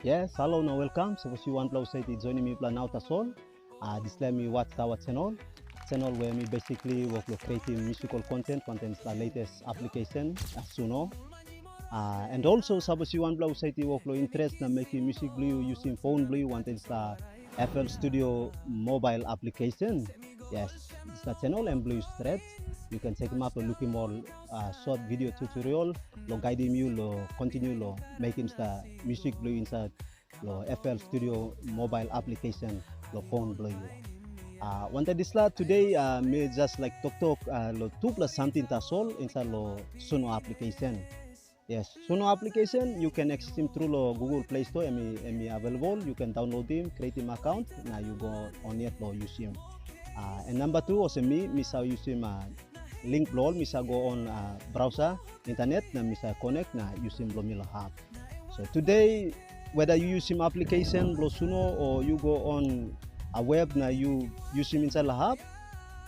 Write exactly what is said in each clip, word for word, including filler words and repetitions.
Yes, hello na welcome. Sapos yu wanpela husat i joinim mipela nau tasol, uh, dispela mi Watchtower channel. Channel where mi basically work lo creating musical content, content dispela latest application, uh, Suno. Uh, and also, sapos yu wanpela husat i work lo interest na making music bilong yu using phone bilong yu, wanted dispela F L Studio mobile application. Yes, dispela channel em bilong yu stret. You can check him up lo looking more uh, short video tutorial lo guidim yu lo continue lo making dispela music bilong yu inside lo F L Studio mobile application lo phone bilong yu. Uh, wanted dispela today uh, mi just like toktok uh, lo tupela samting tasol inside lo Suno application. Yes, Suno application you can access him through lo Google Play Store, em i, em i available. You can download him, create him account, na you go on yet lo use him. Uh, and number two, also mi, mi sa use him uh, link bilong ol, mi sa go on uh, browser, internet, na mi sa connect na use him bilong mi lo app. So today, whether you use him application bilong Suno or you go on a web na you use him inside lo app,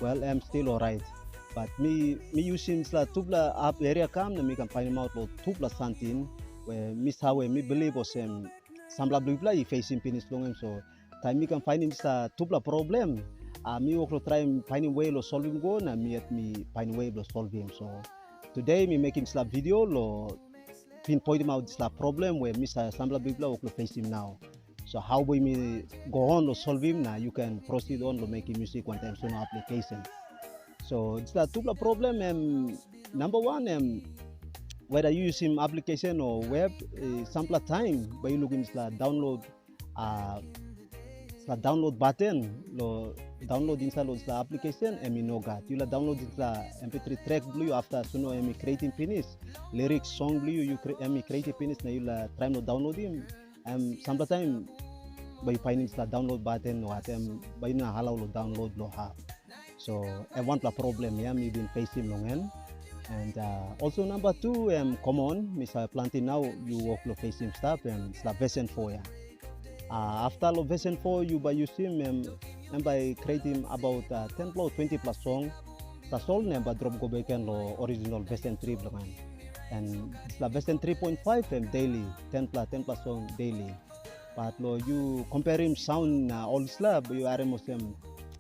well, em still alright. But mi, mi use him dispela tupela app area kam na mi kan painim out lo tupela samting we mi save, mi bilip olsem sampela bilong yupela i facing pinis long em. So taim mi kan painim dispela tupela problem, uh, mi work lo traim painim way lo solvim go na mi yet mi painim way bilong solvim. So today mi making dispela video lo pinpointim out dispela problem we mi sa sampela bikpela work lo facing now. So how we mi go on lo solvim na you can proceed on lo making music one time Suno application. So dispela tupela problem em number one em whether you using application or web, eh, sampela time by you looking dispela download uh, dispela download button lo download inside lo dispela application em i no gat. You la download dispela M P three track bilong you after Suno em i creating finish, lyrics song bilong you, you cre- em i creating finish na you la try lo download him. Em sampela time by you finding dispela download button no at em by you na allow lo download lo ha. So em wanpela problem ya mi bin facing long en. And uh, also number two em common mi sa planti now you work lo facing stuff em dispela version four ya. Uh, after lo version four you by using em em by creating about uh, ten plus twenty plus song. Tasol na em by drop go back lo original version three bilong em. And dispela version three point five em daily, ten plus ten plus song daily. But lo you comparing sound na ol dispela you harim olsem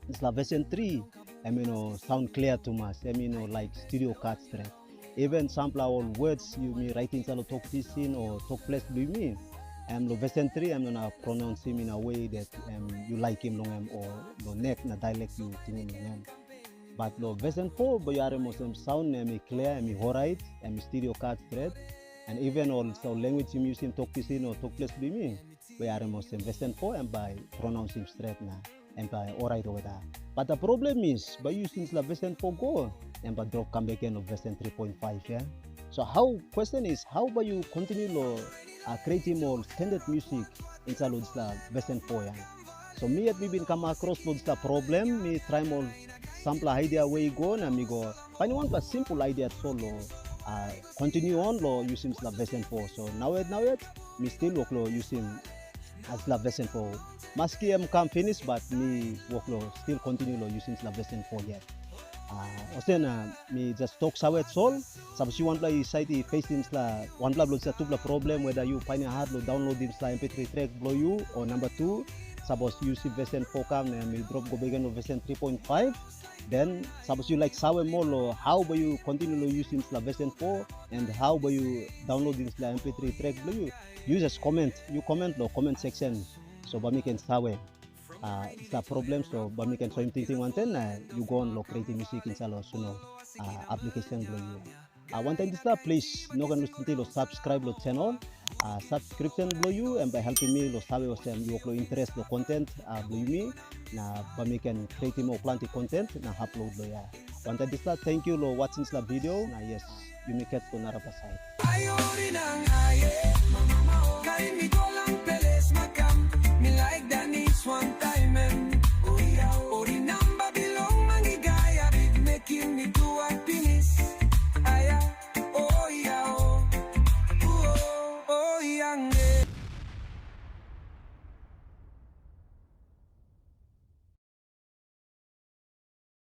dispela version three em you know sound clear tumas, em you know like studio cut straight. Even sampela ol words you mi writing sa lo tok pisin o tok ples bilong mi, em lo version three em no na pronounce him in a way that em you like him long em o lo nek na dialect you tingim long em. But lo version four by you harim olsem sound em i clear, em i horait, em i studio cut straight. And even ol so language you using tok pisin o tok ples bilong mi, we are most investment for and by pronouncing straight na and by alright over there. But the problem is by using the version four go and by drop come back in of version three point five, yeah. So how question is how by you continue lo uh, creating more standard music inside of the version four, yeah. So me yet me been come across lo the problem, me try more sample idea way go na me go find one simple idea solo uh, continue on lo using the version four. So now yet now yet me still work lo using as la version four. Maski em kam finish but me work lo still continue lo using la version four yet. Uh, osen uh, me just talk sawet sol. Suppose you want play site face things la one bla bla two bla problem whether you find a hard lo download this la M P three track blow you or number two. Suppose you see version four kam na me drop go begin lo version three point five. Then suppose you like sawe more lo how by you continue lo using la version four and how by you download this la M P three track blow you. You just comment, you comment lo comment section. So ba mi ken sawe uh, it's a problem. So ba mi ken soim tingting wanten na you go on lo creating music inside lo suno uh, application bilong you. Uh, wanten dispela please no ken lose tingting lo subscribe lo channel. Uh, subscription bilong you and by helping me lo sawe olsem you work lo interest lo content uh, bilong me na ba mi ken creating more plenty content na upload lo ya. Wanten dispela thank you lo watching dispela video na yes. Yumi catch lo narapela side. Ai ori nang aye, kai mi golang peles makam, mi like danis one time em. Ori au, ori namba bilong mangi gaya big making mi tua